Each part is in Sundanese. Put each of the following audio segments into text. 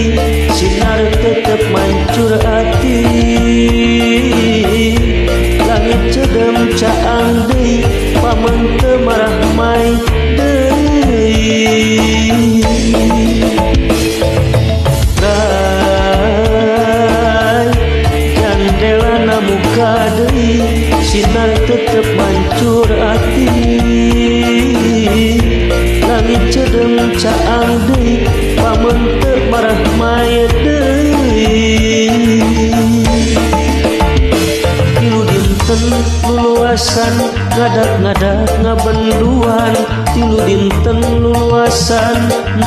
deui, sinar tetep mancur ati. Langit cedem caang deui, paman teu marah mai deui. Rai jandelana muka deui, sinar tetep mancur ati. Langit cedem caang deui, paman teu marah mai deui. Tilu dinten luluasan ngadak-ngadak ngabenduan, tilu dinten luluasan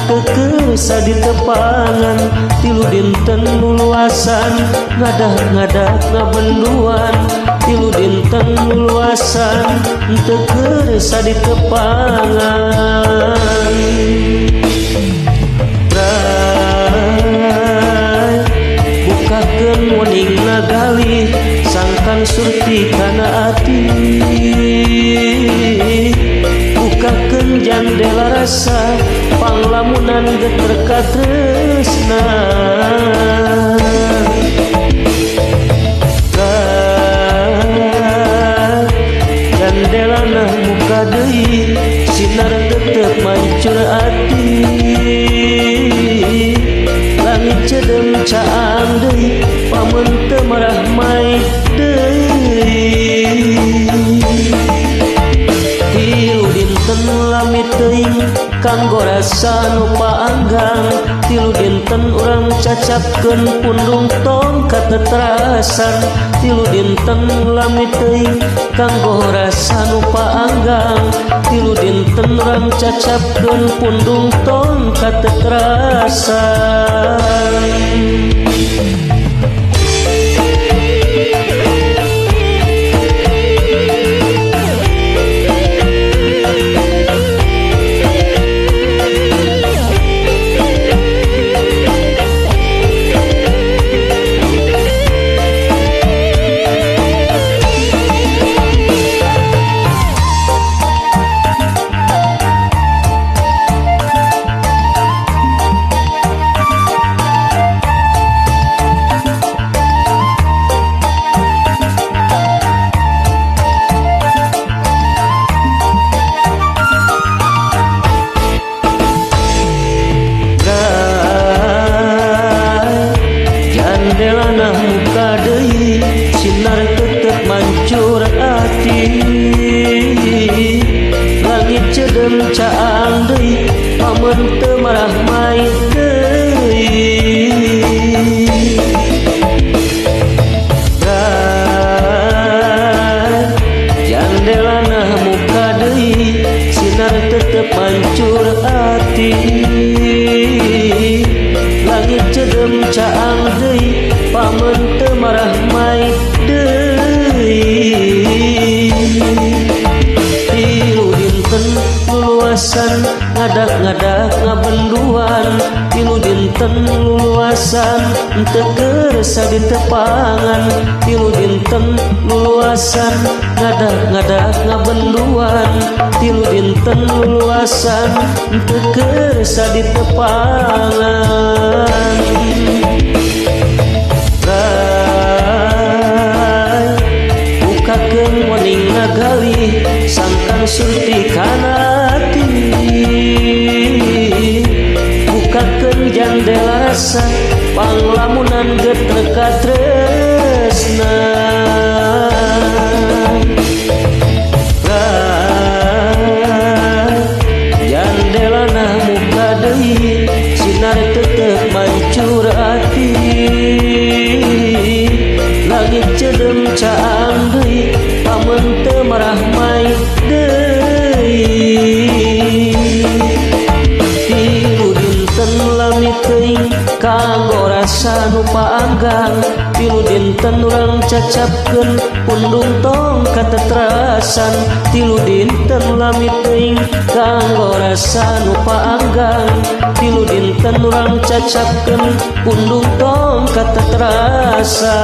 teu kersa ditepangan. Tilu dinten luluasan ngadak-ngadak ngabenduan, tilu dinten luluasan teu kersa ditepangan. Rai bukakeun wening gali, sangkan surti kana ati. Bukakeun jandela rasa, panglamunan geter katresna. Rai jandelana muka deui, sinar tetep mancur ati. Langit cedem caang deui, paman teu marah mai deui. Tilu dinten lami teuing kanggo rasa nu paanggang, tilu dinten urang cacapkeun pundung tong kateterasan. Tilu dinten lami teuing kanggo rasa nu paanggang, tilu dinten urang cacapkeun pundung tong kateterasan. Jandelana muka deui, sinar tetep mancur ati. Langit cedem caang deui, paman teu marah mai deui. Rai jandelana muka deui, sinar tetep mancur ati. Langit cedem caang deui, paman teu marah mai deui. Tilu dinten luluasan ngadak-ngadak ngabenduan, tilu dinten luluasan teu kersa ditepangan. Tilu dinten luluasan ngadak-ngadak ngabenduan, tilu dinten luluasan teu kersa ditepangan. Rai bukakeun wening gali, sangkan surti kana ati. Bukakeun jandela rasa, panglamunan geter katresna. Rai jandelana muka deui, sinar tetep mancur ati. Langit cedem caang deui, paman teu marah mai deui. Tilu dinten lami teuing kanggo rasa nu paanggang, tilu dinten urang cacapkeun pundung tong kateterasan. Tilu dinten lami teuing kanggo rasa nu paanggang, tilu dinten urang cacapkeun pundung tong kateterasan.